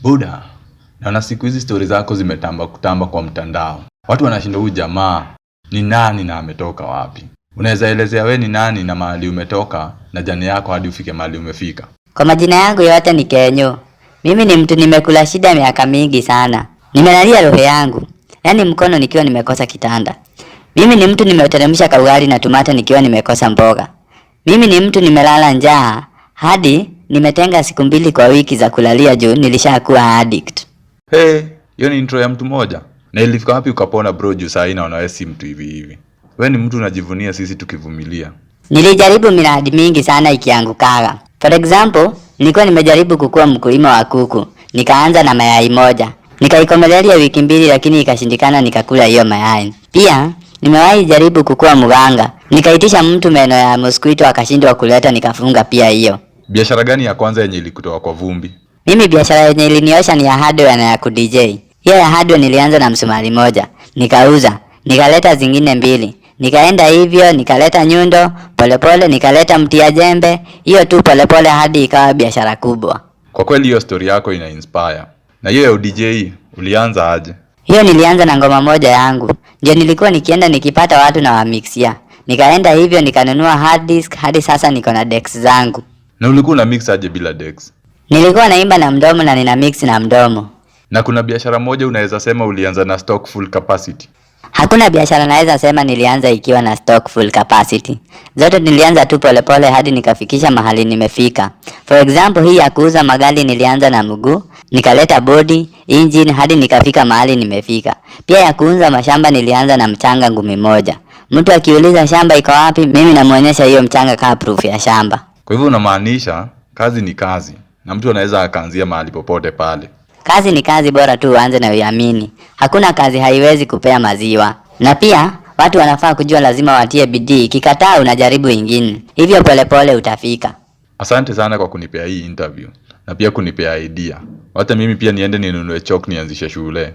Buda, naona siku hizi stori zako zimetamba kutamba kwa mtandao. Watu wanashinda huyu jamaa ni nani na ametoka wapi? Unaweza elezea we ni nani na mahali umetoka na journey yako hadi ufike mahali umefika? Kwa majina yangu yote ni Kenyo. Mimi ni mtu nimekula shida miaka mingi sana. Nimelalia roho yangu, yaani mkono nikiwa nimekosa kitanda. Mimi ni mtu nimeteremsha kaugali na tomato nikiwa nimekosa mboga. Mimi ni mtu nimelala njaa hadi nimetenga siku 2 kwa wiki za kulalia juu nilishakuwa addict. Hey, hiyo ni intro ya mtu moja. Na ilifika wapi ukapona bro, juu saa hii naona wewe si mtu hivi hivi. We ni mtu unajivunia sisi tukivumilia. Nilijaribu miradi mingi sana ikiangukaga. For example, nilikuwa nimejaribu kukuwa mkulima wa kuku. Nikaanza na mayai moja. Nikaikomelea wiki 2 lakini ikashindikana, nikakula hiyo mayai. Pia nimewahi jaribu kukuwa mganga. Nikaitisha mtu meno ya mosquito akashindwa kuleta, nikafunga pia hiyo. Biashara gani ya kwanza yenye ilikutoa kwa vumbi? Mimi biashara yenye iliniosha ni ya hardware na ya ku DJ. Hiyo ya hardware nilianza na msumari moja, nikauza, nikaleta zingine mbili. Nikaenda hivyo, nikaleta nyundo, polepole nikaleta mti ya jembe, hiyo tu polepole hadi ikawa biashara kubwa. Kwa kweli hiyo story yako ina inspire. Na hiyo ya uDJ ulianza aje? Hiyo nilianza na ngoma moja yangu. Ndio nilikuwa nikienda nikipata watu na wamixia. Nikaenda hivyo nikanunua hard disk hadi sasa niko na decks zangu. Na ulikuwa una mix aje bila decks? Nilikuwa naimba na mdomo na nina mix na mdomo. Na kuna biashara moja unaweza sema ulianza na stock full capacity? Hakuna biashara naweza sema nilianza ikiwa na stock full capacity. Zote nilianza tu polepole hadi nikafikisha mahali nimefika. For example, hii ya kuuza magari nilianza na mguu, nikaleta body, engine hadi nikafika mahali nimefika. Pia ya kuuza mashamba nilianza na mchanga ngumi moja. Mtu akiuliza shamba iko wapi, mimi namuonyesha hiyo mchanga kama proof ya shamba. Kwa hivyo unamaanisha kazi ni kazi na mtu anaweza akaanzia mahali popote pale. Kazi ni kazi, bora tu uanze na uiamini. Hakuna kazi haiwezi kupea maziwa. Na pia watu wanafaa kujua lazima watie bidii, ikikataa unajaribu ingine. Hivyo polepole utafika. Asante sana kwa kunipea hii interview na pia kunipea idea. Wacha mimi pia niende ninunue chalk nianzishe shule.